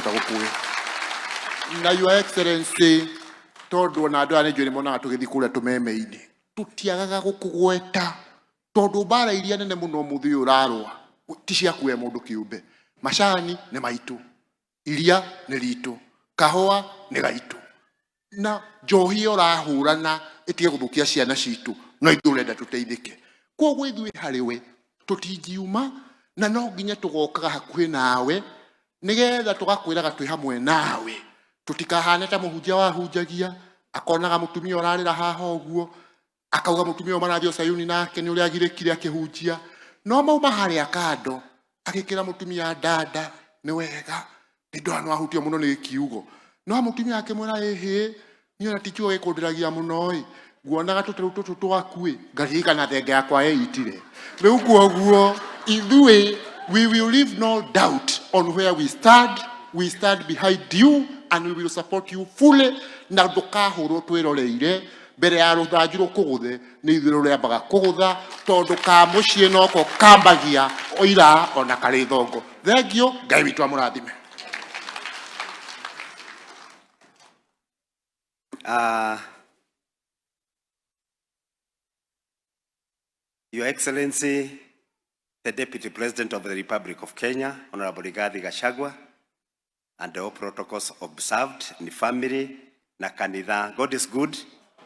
Tũtingĩhota gũkuĩra. Na Your Excellency, tondũ ona andũ aya nĩ njũĩ nĩ monaga tũgĩthiĩ kũrĩa tũmeme-inĩ, tũtiagaga gũkũgweta tondũ mbara iria nene mũno ũmũthĩ ũyũ ũrarũa ti ciaku we mũndũ kĩũmbe. Macani nĩ maitũ, iria nĩ ritũ, kahũa nĩ gaitũ, na njohi ĩyo ũrahũrana ĩtige gũthũkia ciana citũ, no ithuĩ ũrenda tũteithĩke. Koguo ithuĩ harĩ we tũtingiuma, na no nginya tũgokaga hakuhĩ nawe nĩgetha tũgakwĩraga twĩ hamwe nawe, tũtikahane ta mũhunjia wahunjagia akonaga mũtumia ũrarĩra haha ũguo, akauga mũtumia ũyũ marathiĩ o Sayuni nake nĩ ũrĩa agirĩkire akĩhunjia, no mauma harĩa kando agĩkĩra mũtumia ndanda nĩ wega, nĩ ndona nĩ wahutio mũno nĩ kiugo. No mũtumia akĩmwĩra, ĩhĩ, niĩ ona ti kiugo gĩkũndĩragia mũno ĩ, nguonaga tũteru tũtũ twaku ĩ, ngaririkana thenge yakwa ĩitire. Rĩu kuoguo ithuĩ we will leave no doubt on where we stand. We stand behind you and we will support you fully, na ndũkahũrwo twĩroreire. Mbere ya rũthanju rũkũgũthe nĩ ithuĩ rũrĩambaga kũgũtha, tondũ ka mũciĩ noko kambagia oira ona karĩ thongo. Thengiũ, Ngai witũ amũrathime. Your Excellency, the Deputy President of the Republic of Kenya, Honorable Rigathi Gachagua, and all protocols observed in family na kanitha. God is good.